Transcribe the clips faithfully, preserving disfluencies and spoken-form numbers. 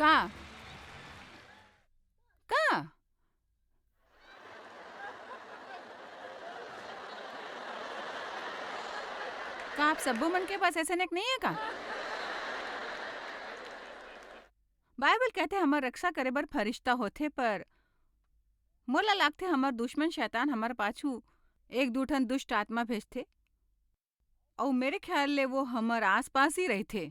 का? का? का आप सब्बो मन के पास अइसन एक नइ हे का? बाइबल कहिथे, "हमर रक्षा करे बर फरिश्ता होथे," पर मोला लागथे, हमर दुश्मन शैतान हमर पाछू एक दू ठन दुष्ट आत्मा भेजथे। अउ मेरे ख्याल ले वो हमर आसपास ही रहिथे।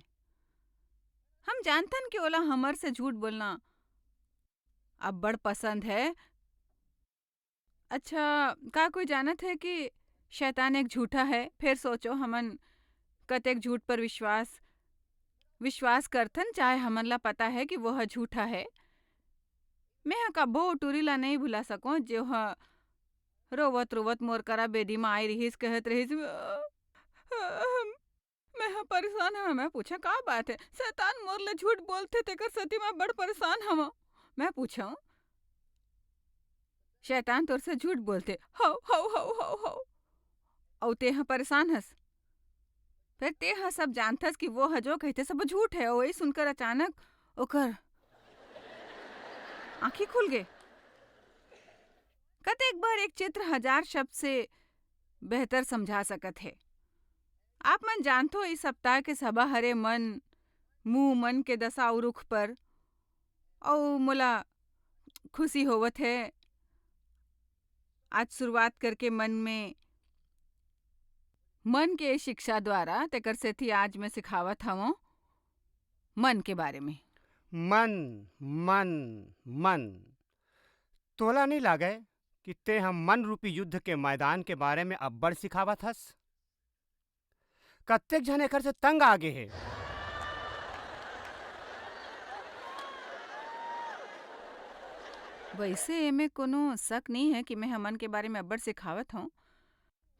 हम जानथन कि ओला हमर से झूठ बोलना अब्बड़ पसंद हे। अच्छा, का कोई जानत हे कि शैतान एक झूठा हे? फेर सोचो, हमन कतेक झूठ पर विश्वास, विश्वास करथन, चाहे हमन ला पता हे कि वो ह झूठा हे। मैं ह कभो ओ टूरी ला नइ भुला सकों, जो ह रोवत-रोवत मोर करा बेदी म आए रिहिस, कहत रिहिस, "मैं ह परेशान हवं।" मैं पूछा, "का बात हे?" "शैतान मोर ले झूठ बोलथे, तेकर सेती मैं बड़ परेशान हवं।" मैं पूछा, "शैतान तोर से झूठ बोलथे?" "हव, हव, हव, हव, हव।" "अउ तें ह परेशान हस?" "फेर तें ह सब जानथस कि वो ह जो कहिथे, सब झूठ हे।" वही सुनकर अचानक ओकर आँखी खुल गे। कतेक बार एक चित्र हजार शब्द से बेहतर समझा सकत हे। आप मन जानथो, इस सप्ताह के सभा हरे मन, मुंह, मन के दशा अउ रुख पर, अउ मोला खुशी होवत हे आज शुरुआत करके मन में, मन के शिक्षा द्वारा, तेकर सेती आज मैं सिखावत हवं मन के बारे में। मन, मन, मन। तोला नइ लागय कि तें ह मन रूपी युद्ध के मैदान के बारे में अब्बड़ सिखावत हस? कतेक झन एकर से तंग आ गे हे। वइसे एमे कोनो शक नइ हे कि मैं ह मन के बारे में अब्बड़ सिखावत हवं।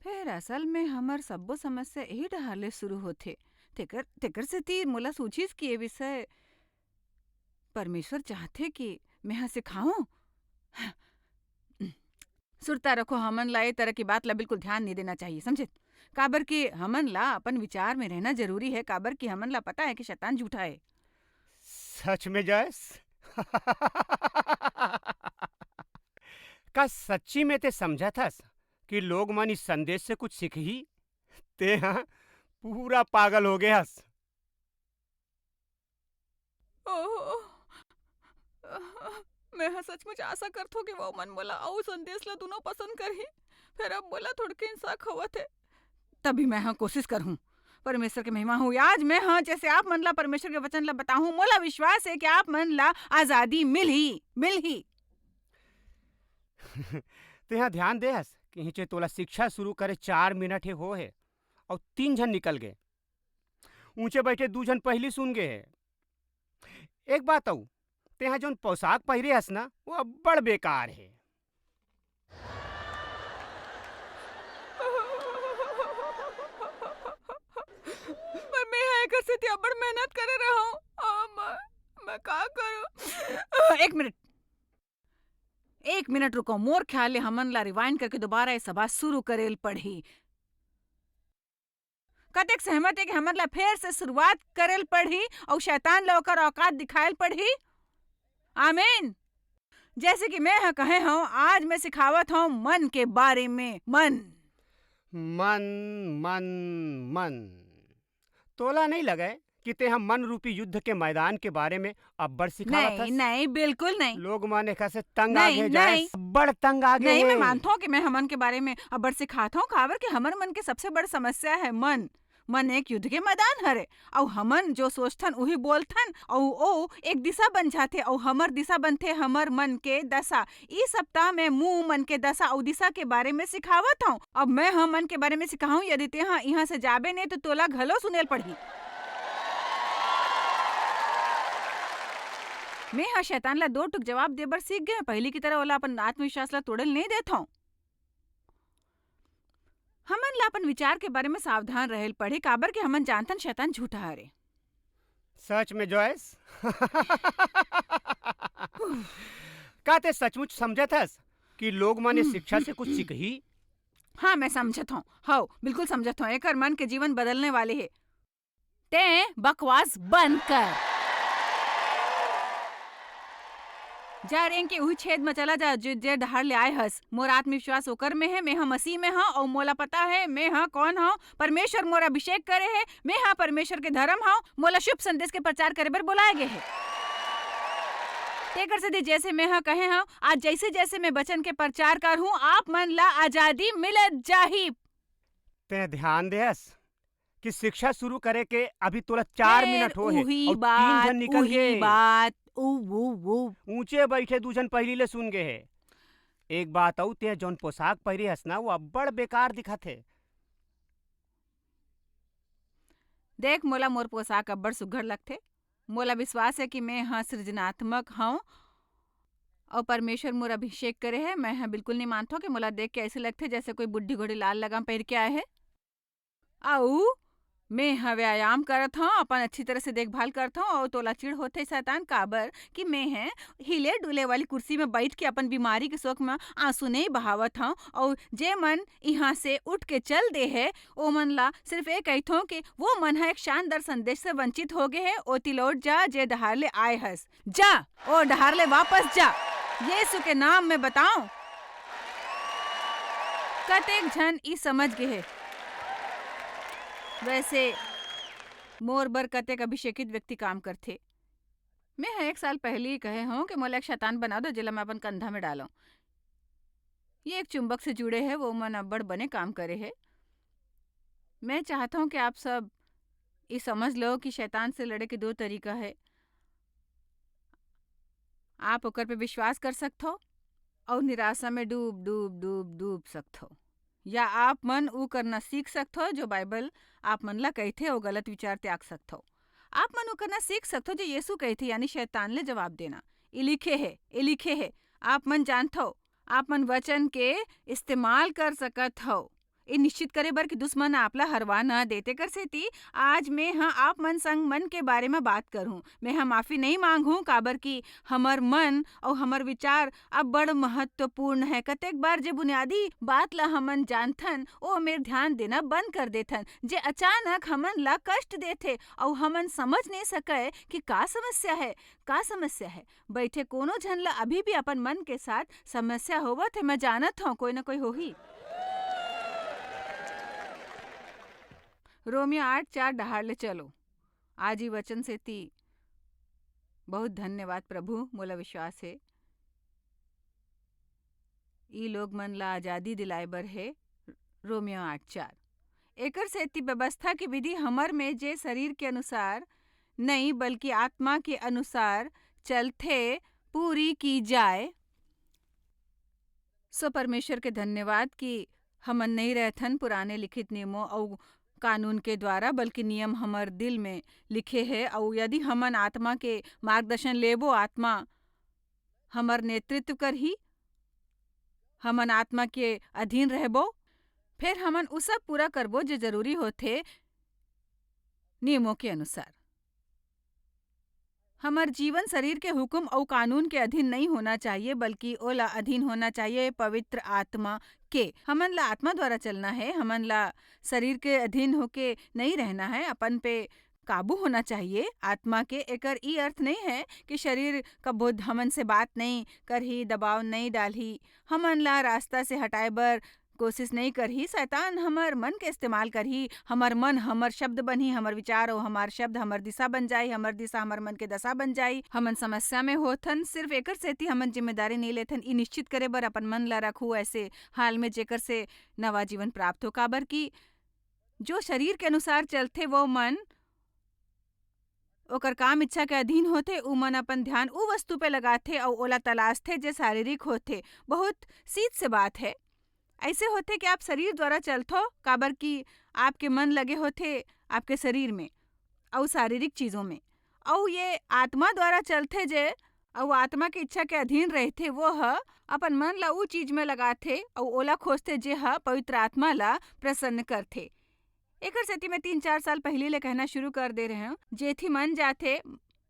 फेर असल में हमर सब्बो समस्या एही डहार ले शुरू होथे। तेकर, तेकर सेती मोला सूझिस कि ए विषय परमेश्वर चाहथे कि मैं ह सिखाऊं। सुरता रखो, हमन ला ए तरह की बात ला बिल्कुल ध्यान नइ देना चाहिए, समझे? काबर कि हमन ला अपन विचार में रहना जरूरी हे, काबर कि हमन ला पता हे कि शैतान झूठा हे। सच में, जॉयस? का सच्ची में तें समझत हस कि लोग मन इस संदेश से कुछ सीखही? तें ह पूरा पागल हो गे हस। ओहो, मैं ह सचमुच आशा करथों कि वो मन मोला अउ संदेश ला दुनों पसंद करही। फेर अब मोला थोड़किन शक होवत हे। तभी मैं ह कोशिश करहूं। परमेश्वर के महिमा हो। आज मैं ह जैसे आप मन ला परमेश्वर के वचन ला बताहूं, मोला विश्वास हे कि आप मन ला आजादी मिलही, मिलही। तें ह ध्यान दे हस कि हिचे तोला शिक्षा शुरू करे चार मिनट ही हो हे अउ तीन झन निकल गे। ऊंचे बैठे दू झन पहिली सुन गे हे। एक बात अउ, तें ह जौन पोशाक पहिरे हस ना, वो अब्बड़ बेकार हे। पर मैं ह एकर सेती अब्बड़ मेहनत करे रहूं। अब मैं, मैं का करूं? एक मिनट, एक मिनट रुको। मोर ख्याल ले हमन ला रिवाइंड करके दोबारा ये सभा शुरू करे ल पड़ही। कतेक सहमत हे कि हमन ला फेर से शुरुआत करे ल पड़ही अउ शैतान ला ओकर औकात दिखाए ल पड़ही? आमीन। जैसे कि मैं ह कहे हूं, आज मैं सिखावत हूं मन के बारे में। मन। मन, मन, मन। तोला नइ लगय कि तें ह मन रूपी युद्ध के मैदान के बारे में अब्बड़ सिखावत नहीं, हस? नहीं, बिल्कुल नहीं। लोग मन एखर से तंग आ नहीं, गे, जॉयस। नहीं। अब्बड़ तंग आ गे नहीं, मैं हे। मानथों कि मैं हमन के बारे में अब्बड़ सिखात हूं, काबर कि हमर मन के सबसे बड़ समस्या हे मन। मन एक युद्ध के मैदान हरे, अउ हमन जो सोचथन, उही बोलथन, अउ ओ एक दिशा बन जाथे, अउ हमर दिशा बनथे हमर मन के दशा। ई सप्ताह में मुंह, मन के दशा अउ दिशा के बारे में सिखावत हूं। अब मैं ह मन के बारे में सिखाहूं, यदि तें ह इहां से जाबे नहीं, तो तोला घलो सुनेल पड़ही। मैं ह शैतान ला दो टुक जवाब दे बर सीख गए। पहली की तरह ओला अपन आत्मविश्वास ला तोड़े ल नहीं देत हूं। हमन ला अपन विचार के बारे में सावधान रहे ल पड़ही, काबर के हमन जानथन शैतान झूठा हरे। सच में, जॉयस? का तें सचमुच समझत हस कि लोग मन ये शिक्षा से कुछ सीखही? हाँ, मैं समझत हूँ। हव, बिल्कुल समझत हूँ। एकर मन के जीवन बदलने वाले हे। तें बकवास बंद कर। जा रेंग के उही छेद म चला जा, जे, जे डहार ले आए हस। मोर आत्मविश्वास ओकर में हे, मेंह मसीह में हंव, अऊ मोला पता हे, मेंह कोन हंव। परमेश्वर मोर अभिषेक करे हे, मेंह परमेश्वर के धरम हंव, मोला शुभ संदेश के प्रचार करे बर बोलाए गे हे। तेकर सेती जैसे मेंह कहे हंव, आज जैसे जैसे मैं वचन के प्रचार करहूं, आप मन ला आजादी मिलत जाही। तें ध्यान देस कि शिक्षा शुरू करे के अभी तोला चार फेर मिनट हो हे उही अऊ तीन बात, झन निकल उही गे। बात, उ, उ, उ। ऊंचे बइठे दू झन पहिली ले सुन गे हे। एक बात अऊ, तें जौन पोशाक पहिरे हस ना, वो अब्बड़ बेकार दिखत हे। देख, मोला मोर पोशाक अब्बड़ सुघर लगथे। मोला विश्वास हे कि मेंह सृजनात्मक हंव अऊ परमेश्वर मोर अभिषेक करे हे। मेंह बिल्कुल नइं मानथंव कि मोला देख के अइसे लगथे, जैसे कोई बुढ़ी घोड़ी लाल लगाम पहिर के आए हे। अऊ मेंह व्यायाम करत हंव, अपन अच्छी तरह से देखभाल करत हंव, अऊ तोला चिढ़ होथे, शैतान, काबर कि मेंह हिले डुले वाली कुर्सी में बइठ के अपन बीमारी के शोक में आंसू नइं बहावत हंव। अऊ जे मन इहां से उठ के चल दे हे, ओ मन ला सिर्फ ए कहिथंव कि वो मन ह एक शानदार संदेश से वंचित हो गे हे। ओती लौट जा, जे डहार ले आए हस। जा, ओ डहार ले वापस जा। यीशु के नाम में बताओ, कतेक झन ई समझ गे हे। वैसे मोर बर कतेक अभिषेकित व्यक्ति काम करथे। मेंह एक साल पहिली कहे हंव कि मोला एक शैतान बना दो, जेला मैं अपन कंधा में डालंव। ये एक चुंबक से जुड़े हे, वो मन अब्बड़ बने काम करे हे। मैं चाहत हंव कि आप सब ई समझ लो कि शैतान से लड़े के दो तरीका हे। आप ओकर पे विश्वास कर सकथो अऊ निराशा में डूब, डूब, डूब, डूब सकथो, या आप मन ऊ करना सीख सकथो, जो बाइबल आप मन ला कहिथे, अऊ गलत विचार त्याग सकथो। आप मन ऊ करना सीख सकथो, जो यीशु कहिथे, यानी शैतान ले जवाब देना। ई लिखे हे, ई लिखे हे। आप मन जानथो, आप मन वचन के इस्तेमाल कर सकत हव, ये निश्चित करे बर कि दुश्मन आप ला हरवा न दे। तेकर सेती आज मेंह आप मन संग मन के बारे म बात करहूं। मेंह माफी नइं मांगहूं, काबर कि हमर मन अऊ हमर विचार अब्बड़ महत्वपूर्ण हे। कतेक बार जे बुनियादी बात ला हमन जानथन, ओ मेर ध्यान देना बंद कर देथन, जे अचानक हमन ला कष्ट देथे अऊ हमन समझ नइं सकय कि का समस्या हे, का समस्या हे। बइठे कोनो झन ला अभी भी अपन मन के साथ समस्या होवत हे, मैं जानत हंव, कोई न कोई होही। रोमियो आठ चार डहार ले चलो। आज ई वचन सेती बहुत धन्यवाद प्रभु, मोला विश्वास हे, ई लोग मन ला आजादी दिलाए बर हे। रोमियो आठ चार। एकर सेती व्यवस्था के विधि हमर में, जे शरीर के अनुसार नइं, बल्कि आत्मा के अनुसार चलथे, पूरी की जाए। सो परमेश्वर के धन्यवाद कि हमन नइं रहथन पुराने लिखित नियमों अऊ कानून के द्वारा, बल्कि नियम हमर दिल में लिखे हे। अऊ यदि हमन आत्मा के मार्गदर्शन लेबो, आत्मा हमर नेतृत्व करही, हमन आत्मा के अधीन रहबो, फेर हमन उ सब पूरा करबो, जे जरूरी होथे नियमों के अनुसार। हमर जीवन शरीर के हुकुम अऊ कानून के अधीन नइं होना चाहिए, बल्कि ओला अधीन होना चाहिए पवित्र आत्मा के। हमन ला आत्मा द्वारा चलना हे, हमन ला शरीर के अधीन होके नइं रहना हे, अपन पे काबू होना चाहिए आत्मा के। एकर ई अर्थ नइं हे कि शरीर कभू हमन से बात नइं करही, दबाव नइं डालही, हमन ला रास्ता से हटाए बर कोशिश नइं करही। शैतान हमर मन के इस्तेमाल करही। हमर मन हमर शब्द बनही, हमर विचार अऊ हमर शब्द हमर दिशा बन जाई, हमर दिशा हमर मन के दशा बन जाई। हमन समस्या में होथन, सिर्फ एकर सेती हमन जिम्मेदारी नइं लेथन। ई निश्चित करे बर अपन मन ला रखू ऐसे हाल में, जेकर से नवा जीवन प्राप्त हो, काबर कि जो शरीर के अनुसार चलथे, वो मन ओकर काम इच्छा के अधीन होथे। उ मन अपन ध्यान उ वस्तु पे लगाथे अउ ओला तलाशथे, जे शारीरिक होथे। बहुत सीध से बात है। ऐसे होथे कि आप शरीर द्वारा चलथो, काबर कि आपके मन लगे होथे आपके शरीर में अउ शारीरिक चीजों में, अउ ये आत्मा द्वारा चलथे, जे अउ आत्मा के इच्छा के अधीन रहथे, वो ह अपन मन ला उ चीज में लगाथे अउ ओला खोजथे, जे ह पवित्र आत्मा ला प्रसन्न करथे। एकर सेती मैं तीन चार साल पहिली ले कहना शुरू कर दे रहे हूँ, जेथी मन जाथे,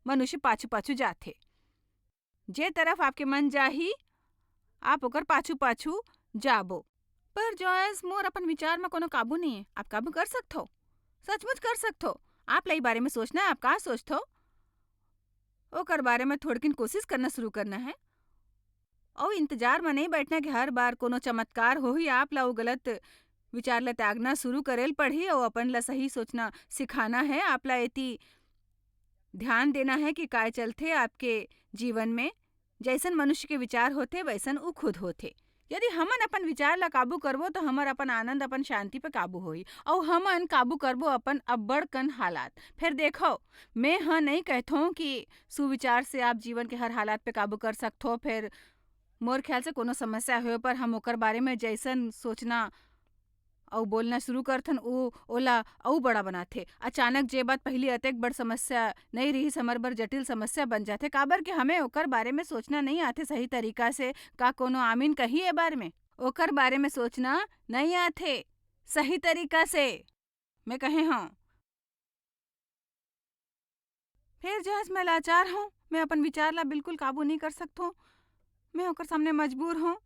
मनुष्य पाछू-पाछू जाथे। जे तरफ आपके मन जाही, आप ओकर पाछू-पाछू जाबो। पर जॉयस, मोर अपन विचार में कोनो काबू नहीं है। आप काबू कर सकथो, सचमुच कर सकथो। आप ला ई बारे में सोचना है, आप का सोचथो, ओकर बारे में थोड़किन कोशिश करना शुरू करना है। अउ इंतजार म नइ बैठना कि हर बार कोनो चमत्कार होही, आप ला वो गलत विचार ला त्यागना शुरू करे ल पड़ही अउ अपन ला सही सोचना सिखाना है। आप ला एती ध्यान देना है कि काय चलथे आपके जीवन में। जैसन मनुष्य के विचार होथे, वैसन ऊ खुद होथे। यदि हमन अपन विचार ला काबू करबो, तो हमर अपन आनंद, अपन शांति पे काबू होही। अउ हमन काबू करबो अपन अब्बड़ कन हालात। फिर देखो, मैं ह नइ कहथों कि सुविचार से आप जीवन के हर हालात पे काबू कर सकथो। फिर मोर ख्याल से कोनो समस्या होए पर हम ओकर बारे में जैसन सोचना अउ बोलना शुरू करथन, ऊ ओला अउ बड़ा बनाथे। अचानक जे बात पहिली अतेक बड़ समस्या नइ रिहिस, हमर बर जटिल समस्या बन जाथे, काबर कि हमें ओकर बारे में सोचना नइ आथे सही तरीका से। का कोनो आमिन कही ए बारे में? ओकर बारे में सोचना नइ आथे सही तरीका से, मैं कहे हंव। फेर जस मैं लाचार हंव, मैं अपन विचार ला बिल्कुल काबू नइ कर सकथों। मैं ओकर सामने मजबूर हंव।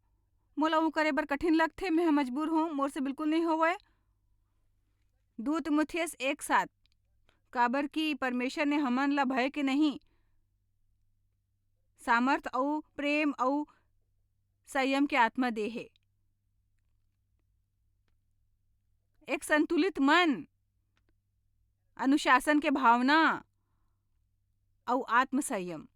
मोला वो करे बर कठिन लगथे, मैं मजबूर हंव, मोर से बिल्कुल नइ होवय। दू तीमुथियुस एक सात, काबर कि परमेश्वर ने हमन ला भय के नहीं, सामर्थ अउ प्रेम अउ संयम के आत्मा दे हे। एक संतुलित मन, अनुशासन के भावना अउ आत्मसंयम।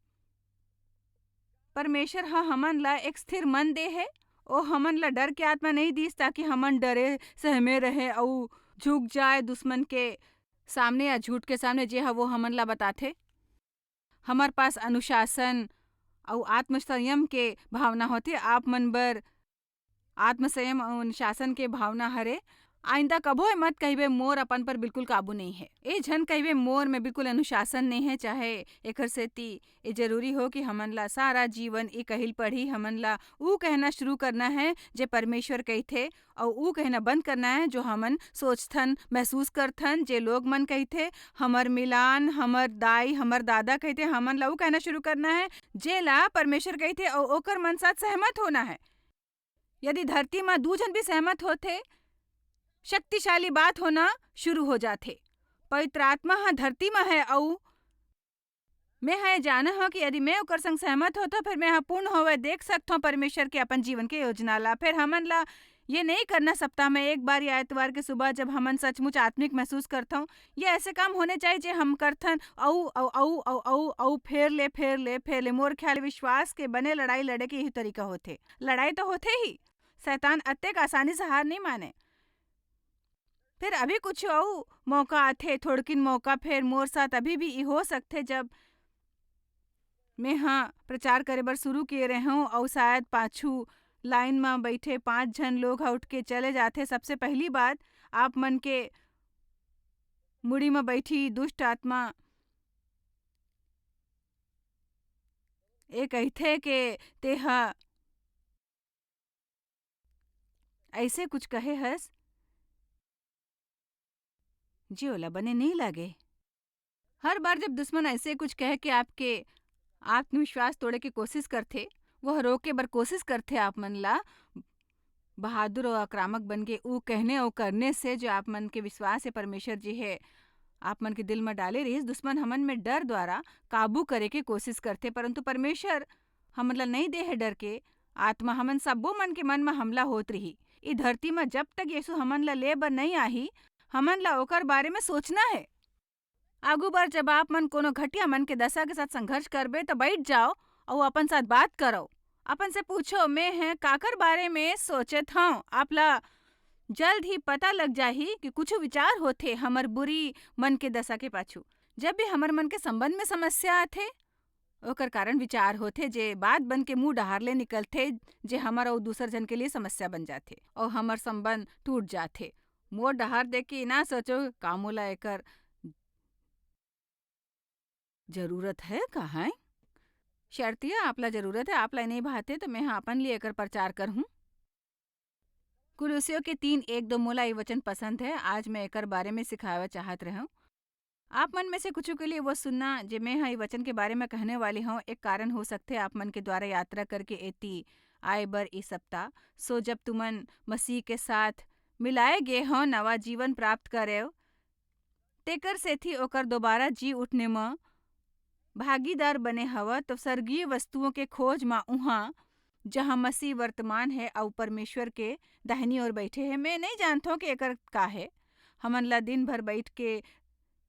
परमेश्वर ह हमन ला एक स्थिर मन दे हे। ओ हमन ला डर के आत्मा नइ दीस, ताकि हमन डरे सहमे रहे अउ झुक जाए दुश्मन के सामने या झूठ के सामने, जे ह वो हमन ला बताथे। हमर पास अनुशासन अउ आत्मसंयम के भावना होथे। आप मन बर आत्मसंयम अउ अनुशासन के भावना हरे। आइंदा कभो ए मत कहिबे, "मोर अपन पर बिल्कुल काबू नइ हे।" ए झन कहिबे, "मोर में बिल्कुल अनुशासन नइ हे।" चाहे एकर सेती ए जरूरी हो कि हमन ला सारा जीवन ए कहिल पड़ही, हमन ला ऊ कहना शुरू करना है जे परमेश्वर कहिथे, अउ ऊ कहना बंद करना है जो हमन सोचथन, महसूस करथन, जे लोग मन कहिथे, हमर मिलान, हमर दाई, हमर दादा कहिथे, हमन ला ऊ कहना शुरू करना है जेला परमेश्वर कहिथे, अउ ओकर मन साथ सहमत होना है। यदि धरती म दू झन भी सहमत होथे, शक्तिशाली बात होना शुरू हो जाथे। पवित्र आत्मा ह धरती म है, अउ मैं ह ये जाना हव कि यदि मैं ओकर संग सहमत हों, तो फिर मैं ह पूर्ण होवय देख सकथों परमेश्वर के अपन जीवन के योजना ला। फिर हमन ला ये नइ करना सप्ताह में एक बार या एतवार के सुबह, जब हमन सचमुच आत्मिक महसूस करथों, ये ऐसे काम होने चाहिए जे हम करथन, अउ, अउ, अउ, अउ, अउ, अउ, फेर ले, फेर ले, फेर ले। मोर ख्याल विश्वास के बने लड़ाई लड़े के यही तरीका होथे। लड़ाई तो होथे ही, शैतान अतेक आसानी से हार नइ माने। फिर अभी कुछ अउ मौका आथे, थोड़किन मौका, फिर मोर साथ अभी भी ई हो सकथे, जब मैं ह प्रचार करे बर शुरू किए रहेंव, अउ शायद पाछू लाइन म बैठे पांच झन लोग ह उठ के चले जाथे। सबसे पहली बात, आप मन के मुड़ी म बैठी दुष्ट आत्मा ए कहिथे के ते ह ऐसे कुछ कहे हस, जे ओला बने नइ लागे। हर बार जब दुश्मन ऐसे कुछ कह के आपके आत्मविश्वास तोड़े के कोशिश करथे, वो रोके बर कोशिश करथे आप मन ला, बहादुर अउ आक्रामक बन के ऊ कहने अउ करने से, जो आप मन के विश्वास हे परमेश्वर जी हे, आप मन के दिल म डाले रहिस, दुश्मन हमन में डर द्वारा काबू करे के कोशिश करथे, परंतु परमेश्वर हमन ला नइ दे हे डर के आत्मा। हमन सब्बो मन के मन म हमला होत रिही। ई धरती म जब तक यीशु हमन ला ले बर नइ आही, हमन ला ओकर बारे में सोचना हे। आगू बर जब आप मन कोनो घटिया मन के दशा के साथ संघर्ष करबे, त बैठ जाओ अउ अपन साथ बात करो। अपन से पूछो, "मैं ह काकर बारे में सोचत हंव?" आप ला जल्द ही पता लग जाही कि कुछ विचार होथे हमर बुरी मन के दशा के पाछू। जब भी हमर मन के संबंध में समस्या आथे, ओकर कारण विचार होथे, जे बात बन के मुंह डहार ले निकलथे, जे हमर अउ दूसर झन के लिए समस्या बन जाथे अउ हमर संबंध टूट जाथे। मोर डहार देख के ना सोचो, "का मोला एकर जरूरत है का, हैं?" शर्तिया, आप ला जरूरत है, आप ला नइ भाते, तो मैं ह अपन लिए एकर प्रचार करहूं। कुलुसियों के तीन एक दो, मोला ये वचन पसंद है, आज मैं एकर बारे में सिखावा चाहत रहूं। आप मन में से कुछ के लिए वो सुनना, जे मैं ह ये वचन के बारे में कहने वाली हूं, एक कारण हो सकथे आप मन के द्वारा यात्रा करके एती आए बर ई सप्ताह। सो जब तुमन मसीह के साथ मिलाए गे हो, नवा जीवन प्राप्त करेव, तेकर सेती ओकर दोबारा जी उठने म भागीदार बने हव, तो स्वर्गीय वस्तुओं के खोज म उहाँ जहाँ मसीह वर्तमान हे अउ परमेश्वर के दाहिनी ओर बइठे हे। मैं नइ जानथों कि एकर का हे। हमन ला दिन भर बइठ के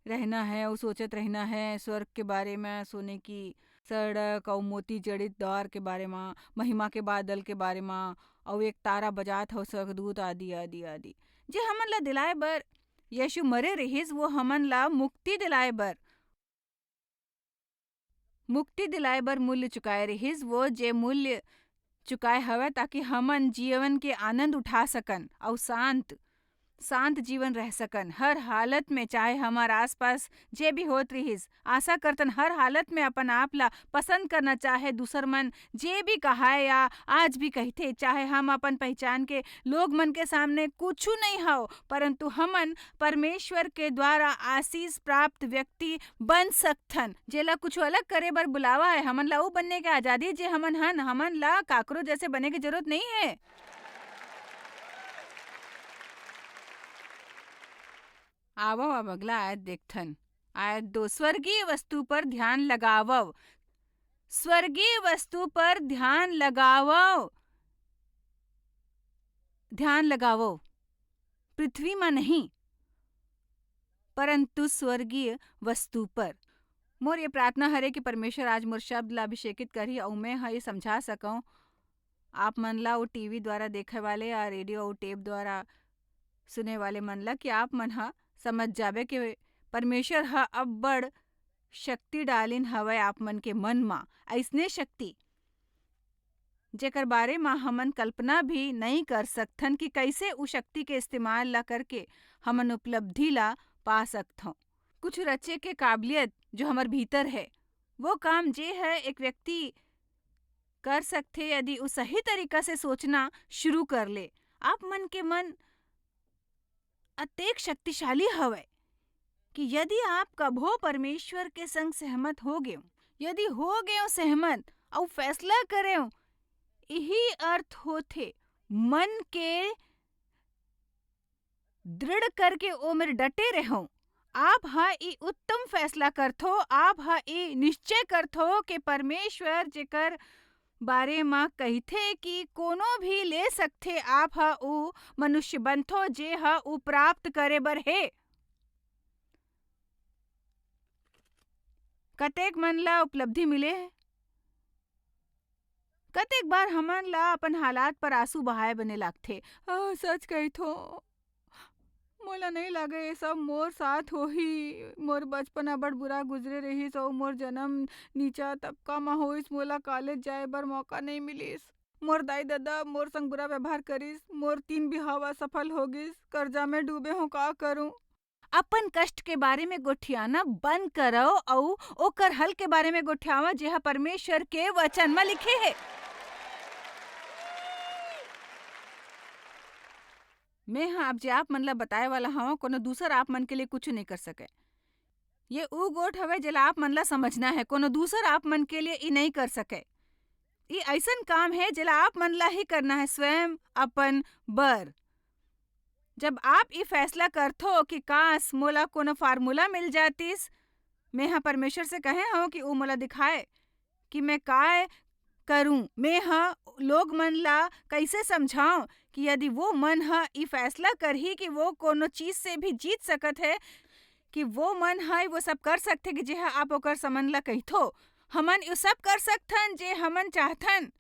रहना हे अउ सोचत रहना हे स्वर्ग के बारे म, सोने की सड़क अउ मोती जड़ित द्वार के बारे म, महिमा के बादल के बारे म, अउ एक तारा बजात हव स्वर्गदूत आदि, आदि, आदि। जे हमन ला दिलाए बर यीशु मरे रिहिस, वो हमन ला मुक्ति दिलाए बर, मुक्ति दिलाए बर मूल्य चुकाए रिहिस, वो जे मूल्य चुकाए हवय, ताकि हमन जीवन के आनंद उठा सकन अउ शांत, शांत जीवन रह सकन। हर हालत में, चाहे हमर आसपास जे भी होत रिहिस, आशा करतन हर हालत में अपन आप ला पसंद करना, चाहे दूसर मन जे भी कहाए या आज भी कहिथे, चाहे हम अपन पहचान के लोग मन के सामने कुछु नइ हव, परंतु हमन परमेश्वर के द्वारा आशीष प्राप्त व्यक्ति बन सकथन। जेला कुछु अलग करे बर बुलावा हे, हमन ला वो बनने के आजादी जे हमन हन, हमन ला काकरो जैसे बने के जरूरत नइ हे। आवव, अब अगला आयत देखथन। आयत दो, स्वर्गीय वस्तु पर ध्यान लगावव। स्वर्गीय वस्तु पर ध्यान लगावव। ध्यान लगावव। पृथ्वी म नहीं, परंतु स्वर्गीय वस्तु पर। मोर ये प्रार्थना हरे कि परमेश्वर आज मोर शब्द ला अभिषेकित करही अऊ मैं ह ये समझा सकंव आप मन ला, वो टीवी द्वारा देखे वाले या रेडियो अऊ टेप द्वारा सुने वाले मन ला, कि आप मन ह समझ जाबे कि परमेश्वर ह अब्बड़ शक्ति डालिन हवय आप मन के मन म, अइसने शक्ति, जेकर बारे म हमन कल्पना भी नइ कर सकथन कि कइसे उ शक्ति के इस्तेमाल ला करके हमन उपलब्धि ला पा सकथन। कुछ रचे के काबिलियत जो हमर भीतर हे, वो काम जे ह एक व्यक्ति कर सकथे, यदि उ सही तरीका से सोचना शुरू कर ले। आप मन के मन अतेक शक्तिशाली हवय कि यदि आप कभो परमेश्वर के संग सहमत हो गेव, यदि हो गेव सहमत अउ फैसला करेव, इही अर्थ होथे मन के दृढ़ करके ओ मेर डटे रहव। आप ह ई उत्तम फैसला करथो, आप ह ई निश्चय करथो कि परमेश्वर जेकर बारे म कहिथे कि कोनो भी ले सकथे, आप ह उ मनुष्य बनथो जे ह उ प्राप्त करे बर हे। कतेक मन ला उपलब्धि मिले हे? कतेक बार हमन ला अपन हालात पर आंसू बहाए बने लागथे। आ, सच कहिथो, मोला नइ लागे ये सब मोर साथ होही। मोर बचपन अब्बड़ बुरा गुजरे रहिस अउ मोर जन्म नीचा तबका म होइस। मोला कॉलेज जाए बर मौका नइ मिलिस। मोर दाई ददा मोर संग बुरा व्यवहार करिस। मोर तीन बिहाव असफल हो गिस। कर्जा में डूबे हों, का करूं? अपन कष्ट के बारे में गोठियाना बंद करव अउ ओकर हल के बारे में गोठियावा, जेहा परमेश्वर के वचन म लिखे हे। मैं ह अब जे आप मन ला बताए वाला हवं, कोनो दूसर आप मन के लिए कुछु नइ कर सकय। ये उ गोठ हवय, जेला आप मन ला समझना हे, कोनो दूसर आप मन के लिए ई नइ कर सकय। ई अइसन काम हे, जेला आप मन ला ही करना हे, स्वयं अपन बर। जब आप ई फैसला करथो कि काश मोला कोनो फार्मूला मिल जातिस, मैं ह परमेश्वर से कहे हवं कि वो मोला दिखाए कि मैं काय करूं, मैं ह लोग मन ला कइसे समझाऊं कि यदि वो मन ह ई फैसला करही कि वो कोनो चीज से भी जीत सकत हे, कि वो मन ह वो सब कर सकथे कि जेहा आप ओकर समन ला कहिथो। हमन ये सब कर सकथन जे हमन चाहथन।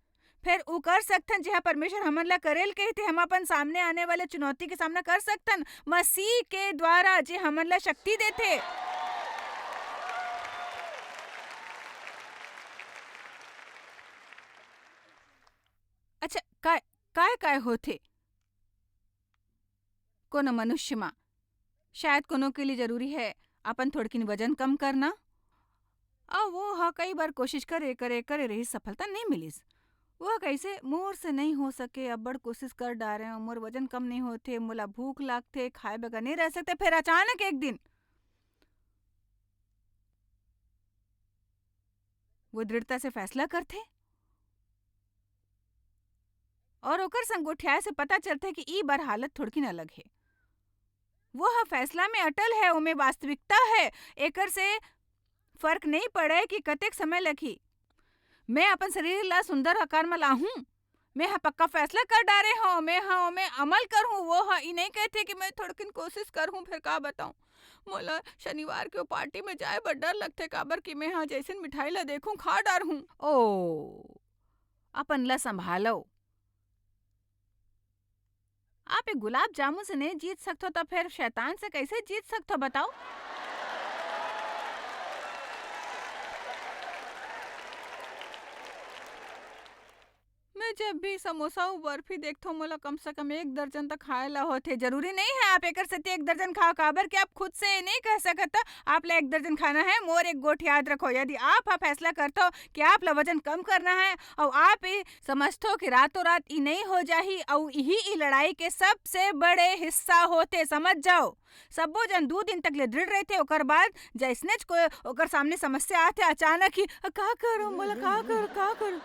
फेर उ कर सकथन जेहा परमेश्वर हमन ला करेल कहिथे। हम अपन सामने आने वाले चुनौती के सामना कर सकथन मसीह के द्वारा, जे हमन ला शक्ति देथे। अच्छा, काय, काय, काय होथे? कोनो मनुष्य म शायद कोनो के लिए जरूरी हे अपन थोड़किन वजन कम करना। अउ वो ह कई बार कोशिश करे, करे, करे रहिस, सफलता नइ मिलिस। वो कइसे, "मोर से नइ हो सके, अब्बड़ कोशिश कर डारे हूँ, मोर वजन कम नइ होथे, मोला भूख लागथे, खाए बगैर नइ रह सकते।" फेर अचानक एक दिन वो दृढ़ता से फैसला करथे अउ ओकर संग गोठियाए से पता चलथे कि ई बार हालत थोड़किन अलग हे। वो ह फैसला में अटल हे, ओमे वास्तविकता हे। एकर से फर्क नइ पड़े कि कतेक समय लगही, मैं अपन शरीर ला सुंदर आकार म लाहूं। मैं ह पक्का फैसला कर डारे हंव, मैं ह ओमे अमल करहूं। वो ह ई नइ कहथे कि मैं थोड़किन कोशिश करहूं, फेर का बताऊं? मोला शनिवार के ओ पार्टी में जाए बर डर लगथे, काबर कि मैं ह जइसन मिठाई ला देखहूं, खा डारहूं। ओ, अपन ला संभालो। आप ए गुलाब जामुन से नइ जीत सकथो, त फेर शैतान से कइसे जीत सकथो, बताओ? मैं जब भी समोसा अउ बर्फी देखथों, मोला कम से कम एक दर्जन त खाए ला होथे। जरूरी नइ हे आप एकर सेती एक दर्जन खाओ, काबर कि आप खुद से ए नइ कह सकत, आप ला एक दर्जन खाना हे। मोर एक गोठ याद रखो, यदि आप ह फैसला करथो कि आप ला वजन कम करना हे अउ आप ए समझथो कि रातों रात ई नइ हो जाही, अउ इही ई लड़ाई के सबसे बड़े हिस्सा होथे, समझ जाओ। सब्बो जन दू दिन तक ले दृढ़ रहिथे, ओकर बाद जइसनेच कोई ओकर सामने समस्या आथे, अचानक ही, "का करूं, मोला का करूं, का करूं?"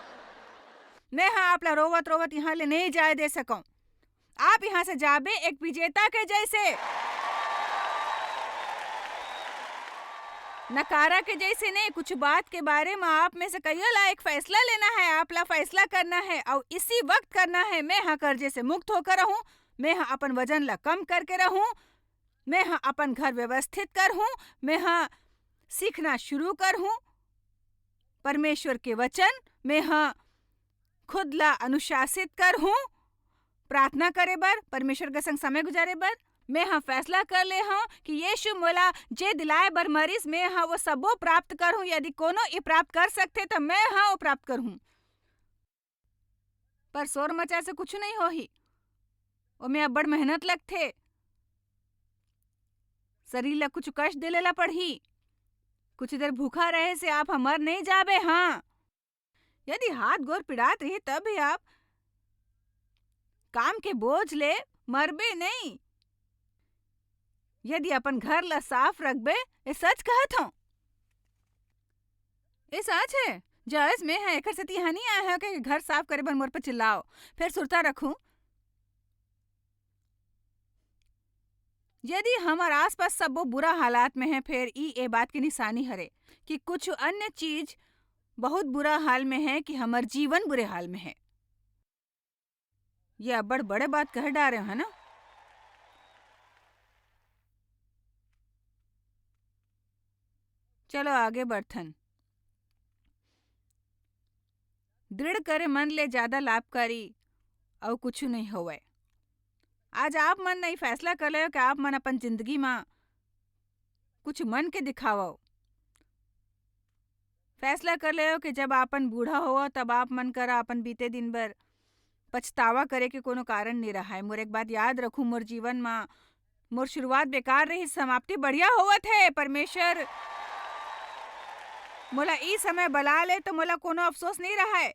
मैं ह आप ला रोवत रोवत इहां ले नइ जाए दे सकंव। आप इहां से जाबे एक विजेता के जइसे, नकारा के जइसे नइ। कुछ बात के बारे म आप में से कइयो ला एक फैसला लेना हे, आप ला फैसला करना हे, अउ इसी वक्त करना हे। मैं ह कर्जे से मुक्त होकर रहूं, मैं ह अपन वजन ला कम करके रहूं, मैं ह अपन घर व्यवस्थित करहूं, मैं ह सीखना शुरू करहूं परमेश्वर के वचन, मैं ह खुद ला अनुशासित करहूं प्रार्थना करे बर, परमेश्वर के संग समय गुजारे बर। मैं ह फैसला कर ले हंव कि यीशु मोला जे दिलाए बर मरिस, मैं ह वो सबो प्राप्त करहूं। यदि कोनो ई प्राप्त कर सकथे, त मैं ह वो प्राप्त करहूं। पर शोर मचाए से कुछु नइ होही, ओमे अब्बड़ मेहनत लगथे। शरीर ला कुछु कष्ट दे लेला पड़ही। कुछु देर भूखा रहे से आप ह मर नइ जाबे। हां, यदि हाथ गोर पिड़ात रही, तब भी आप काम के बोझ ले मरबे नइ। यदि अपन घर ला साफ रखबे, ए सच कहत हंव, ए सच हे। जॉयस, मैं ह एकर सेती इहां नइ आए हंव कि घर साफ करे बर मोर पर चिल्लाओ, फेर सुरता रखूं। यदि हमर आसपास सब्बो बुरा हालात में हे, फेर ई ए बात के निशानी हरे कि कुछ अन्य चीज बहुत बुरा हाल में हे, कि हमर जीवन बुरे हाल में हे। ये अब्बड़ बड़े बात कह डारे हो, है ना? चलो आगे बढ़थन। दृढ़ करे मन ले ज्यादा लाभकारी अउ कुछु नइ होवय। आज आप मन नइ फैसला कर लेव कि आप मन अपन जिंदगी म कुछ मन के दिखावव। फैसला कर लेव कि जब आपन बूढ़ा होवव, तब आप मन करा अपन बीते दिन बर पछतावा करे के कोनो कारण नइ रहय। मोर एक बात याद रखू, मोर जीवन म मोर शुरुआत बेकार रही, समाप्ति बढ़िया होवत हे। परमेश्वर मोला ई समय बला ले, तो मोला कोनो अफसोस नइ रहय,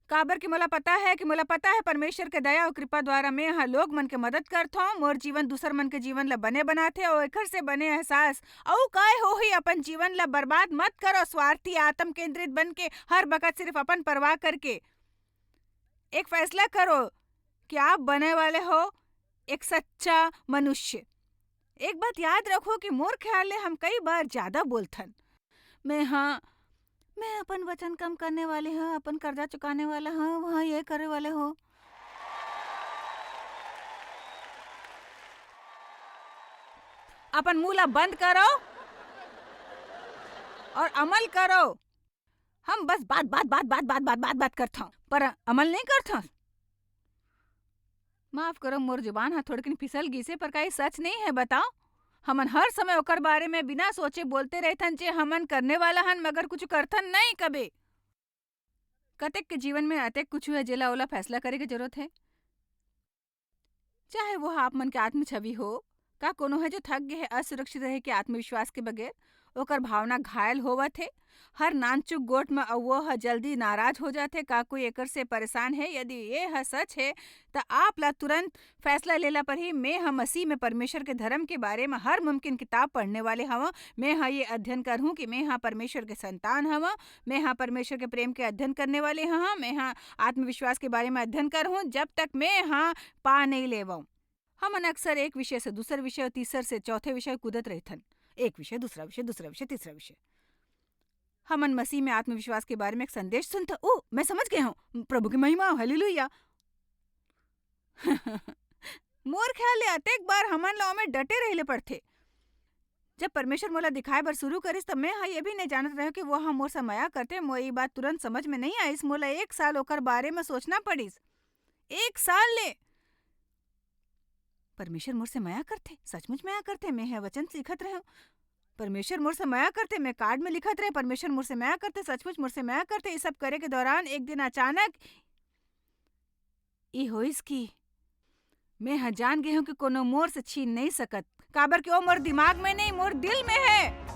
काबर कि मोला पता हे कि मोला पता हे परमेश्वर के दया अउ कृपा द्वारा मैं ह लोग मन के मदद करथौं। मोर जीवन दूसर मन के जीवन ल बने बनाथे, अउ एखर से बने एहसास अउ काय होही? अपन जीवन ल बर्बाद मत करो, स्वार्थी, आत्म केंद्रित बन के हर बखत सिर्फ अपन परवाह करके। एक फैसला करो कि आप बने वाले हो एक सच्चा मनुष्य। एक बात याद रखो कि मोर ख्याल ले हम कई बार ज्यादा बोलथन। मैं, हाँ, मैं अपन वचन कम करने वाले हूँ, अपन कर्जा चुकाने वाला हूँ, वहाँ ये करे वाले हो। अपन मुंह ला बंद करो और अमल करो। हम बस बात, बात, बात, बात, बात, बात, बात, बात करथन, पर अमल नहीं करथन। माफ करो, मोर जुबान ह थोड़किन फिसल गिसे, पर का ये सच नहीं है? बताओ, हमन हर समय ओकर बारे में बिना सोचे बोलते रहथन, जे हमन करने वाला हन, मगर कुछ करथन नहीं कबे। कतेक के जीवन में अतेक कुछ है, जेला ओला फैसला करे के जरूरत है। चाहे वो आप मन के आत्म छवि हो, का कोनो है जो थक गए है असुरक्षित रहे के आत्मविश्वास के बगैर? ओकर भावना घायल होवत हे। हर नानचुक गोठ म अउ वो ह जल्दी नाराज हो जाथे। का कोई एकर से परेशान है? यदि ये ह सच है, त आप ला तुरंत फैसला लेला पड़ही। मैं ह मसीह में परमेश्वर के धर्म के बारे म हर मुमकिन किताब पढ़ने वाले हवं। मैं ह ये अध्ययन करहूं कि मैं ह परमेश्वर के संतान हवं। मैं ह परमेश्वर के प्रेम के अध्ययन करने वाले हवं। मैं ह आत्मविश्वास के बारे म अध्ययन करहूं, जब तक मैं ह पा नहीं लेवं। हमन अक्सर एक विषय से दूसर विषय अउ तीसर से चौथे विषय कूदत रहिथन। एक विषय, दूसरा विषय, दूसरा विषय, तीसरा विषय। हमन मसीह में आत्मविश्वास के बारे में एक संदेश सुनथन। ओ, मैं समझ गए हूँ। प्रभु की महिमा हो, हालेलुया। मोर ख्याल ले अतेक बार हमन ला ओमे डटे रहे ले पड़थे। जब परमेश्वर मोला दिखाए बर शुरू करिस, त मैं ह ये भी नहीं जानत रहेंव कि वो ह मोर से मया करथे। मोर ये बात तुरंत समझ में नहीं आइस। मोला एक साल ओकर बारे में सोचना पड़िस। एक साल ले। परमेश्वर मोर से मया करथे, सचमुच मया करथे। मैं ह वचन सीखत रहेंव, परमेश्वर मोर से मया करथे। मैं कार्ड में लिखत रहेंव, परमेश्वर मोर से मया करथे, सचमुच मोर से मया करथे। ये सब करे के दौरान एक दिन अचानक ये होइस कि मैं ह जान गे हूँ कि कोनो मोर से छीन नहीं सकत, काबर कि वो मोर दिमाग में नहीं, मोर दिल में है।